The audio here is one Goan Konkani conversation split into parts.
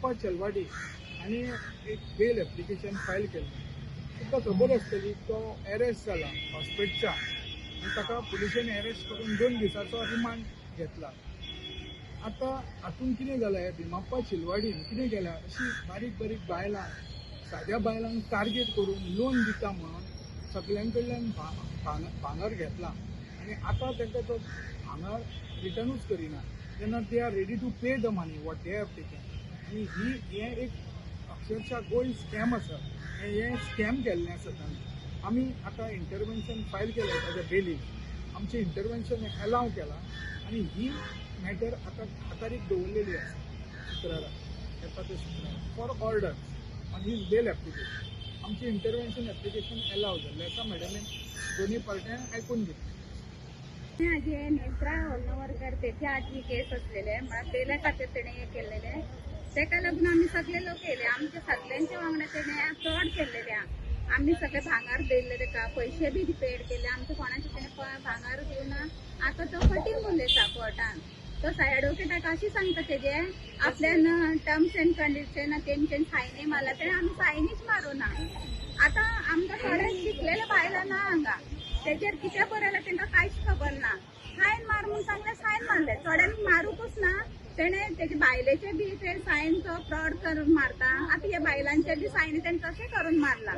भीमप्पा चलवाडी हांणी एक बेल एप्लिकेशन फायल केल्लें. तुमकां खबर आसतली, तो एरेस्ट जाला हॉस्पिटलच्या आनी ताका पुलिशेन एरेस्ट करून 2 दिसाचो रिमांड घेतला. आतां हातूंत कितें जालें, भीमप्पा चिलवाडीन कितें केलां, अशी बारीक बारीक बायलां, साद्या बायलांक टार्गेट करून लोन दिता म्हणून सगल्यां कडल्यान भांगर घेतलां आनी आतां तांकां तो भांगर रिटर्नूच करिना तेन्ना they are ready to pay the money what they have taken. आनी ही हें एक अक्षरशा गोल्ड स्कॅम आसा. हें स्कॅम केल्लें आसा ताणें. आमी आतां इंटरवेन्शन फायल केलें ताच्या बेलीक, आमचें इंटरवेन्शन एलाव केलां आनी ही मॅटर आतां 10 तारीख दवरलेली आसा, शुक्रारा येता ते शुक्रारा, for orders on his bail application. आमचें इंटरवेन्शन एप्लिकेशन एलाव जाल्लें आसा. मॅडमीन दोनूय पार्ट्यांक आयकून घेतलें. जे नेत्रा होन्नवरकर तेच्या आजी केस असलेले, म्हळ्यार बेल्या खातीर तेणे हे केल्लेले, तेका लागून आमी सगळे लोक येयले. आमच्या सगल्यांच्या वांगडा तेणे फ्रॉड केल्लेले. आमी सगळे भांगार दिल्ले तेका, पयशे बी पेड केले. आमच्या कोणाचे तेणे भांगार दिवना. आतां तो फटींग उलयता कोर्टान. तो एडवोकेटाक अशी सांगता, तेजे आपल्यान टर्म्स एंड कंडिशन तेंच्यान सायनी मारला. तेणे आमी सायनीच मारूना. आतां आमकां थोडे शिकलेले बायलां ना हांगा, तेजेर कितें बरयलां तेंकां कांयच खबर ना. सायन मार म्हूण सांगलें, सायन मारले. थोड्यांक मारूंकूच ना. तेणे तेजे बायलेचे बी ते सायन तो फ्रॉड करून मारता. आतां हे बायलांचे बी सायनी तेणे तशें करून मारला.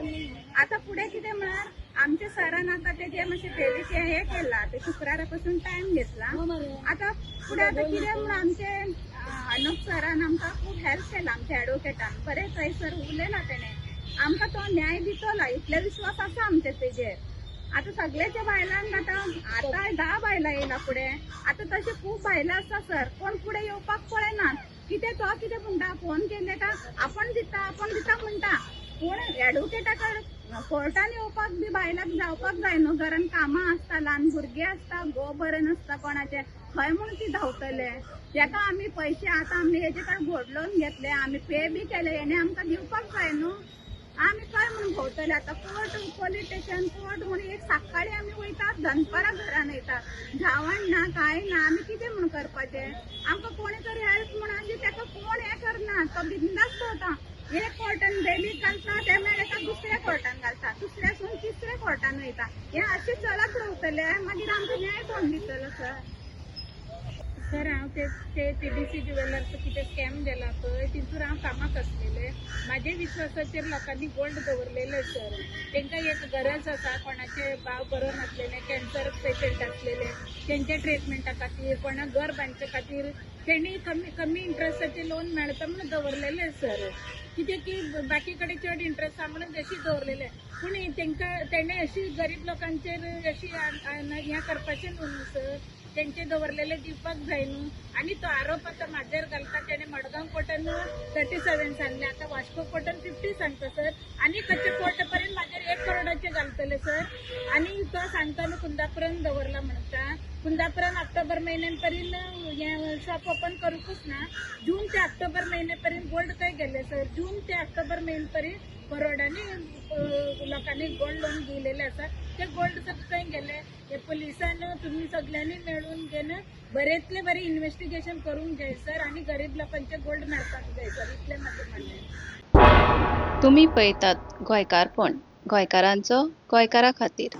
आतां फुडें कितें म्हळ्यार, आमच्या सरान आतां तेजे मातशें बेलीचें हें केलां, ते शुक्रारा पासून टायम घेतला. आतां फुडें आतां कितें म्हूण, आमचे अनुप सरान आमकां खूब हेल्प केला. आमच्या एडवोकेटान बरें थंयसर उलयला. तेणे आमकां तो न्याय दितलो इतले विश्वास आसा आमचे तेजेर. आतां सगळ्याच्या बायलांक आतां आतां 10 बायलां येयला फुडें. आतां तशें खूब बायलां आसा सर, कोण फुडें येवपाक पळयनात. कितें तो कितें म्हणटा, फोन केले काय आपण दिता, आपण दिता म्हणटा, पूण एडवोकेटा कडेन कोर्टान येवपाक बी बायलांक जावपाक जाय न्हू. घरान कामां आसता, ल्हान भुरगीं आसता, घोव बरें नासता कोणाचें, खंय म्हूण ती धांवतले? तेका आमी पयशे आतां आमी हेजे कडेन गोल्ड लोन घेतले, आमी पे बी केले, हेणे आमकां दिवपाक जाय न्हू. आमी खंय म्हूण भोंवतले आतां? कोर्ट, पोलीस स्टेशन, कोर्ट म्हूण एक सकाळी आमी वयतात, दनपारां घरान येतात. जेवण ना, कांय ना. आमी कितें म्हूण करपाचें? आमकां कोणी तरी हेल्प म्हूण अशें तेका कोण हें करना. तो बिंदास भोंवता. एक कोर्टान बेलीक घालता, ते मागीर एका दुसऱ्या कोर्टान घालता, दुसऱ्यासून तिसऱ्या कोर्टान वयता. हें अशें चलत रावतलें, मागीर आमकां न्याय कोण दितलो सर? सर, हांव ते ते पीडीसी ज्युवेलर्स कितें स्कॅम जाला पळय, तितूर हांव कामाक आसलेलें. म्हाजे विश्वासाचेर लोकांनी गोल्ड दवरलेले सर. तांकां एक गरज आसा, कोणाचे भाव बरो नासलेले, कॅन्सर पेशंट आसलेले, तेंच्या ट्रिटमेंटा खातीर, कोणाक घर बांदचे खातीर तेणी कमी कमी इंट्रस्टाचे लोन मेळटा म्हणून दवरलेले सर. कितें की बाकी कडेन चड इंट्रस्ट आसा म्हणून जशी दवरलेले, पूण तांकां तेणे अशी गरीब लोकांचेर अशी हें करपाचें न्हू सर. तेंचे दवरलेले दिवपाक जाय न्हू. आनी तो आरोप आतां म्हाजेर घालता. तेणे मडगांव कोर्टान 37 सांगले, आतां वास्को कोर्टान 50 सांगता सर. आनी खंयच्या कोर्ट पर्यंत म्हाजेर 1 करोडाचे घालतले सर. आनी तो सांगता न्हू कुंदापुरान दवरला म्हणटा, कुंदापुरान ऑक्टोबर म्हयन्यान पर्यंत हें शॉप ओपन करूंकूच ना. जून ते ऑक्टोबर म्हयने पर्यंत गोल्ड खंय गेले सर? जून ते ऑक्टोबर म्हयने पर्यंत करोडांनी लोकांनी गोल्ड लोन घेयलेले आसा, ते गोल्ड सगळे खंय गेले? हे पुलिसान तुमी सगळ्यांनी मेळून घेवन बरेंतले बरें इन्वेस्टिगेशन करूंक जाय सर, आनी गरीब लोकांचे गोल्ड मेळपाक जाय सर. इतलें म्हाजें म्हणणें. तुमी पळयतात गोंयकारपण, गोंयकारांचो गोंयकारा खातीर.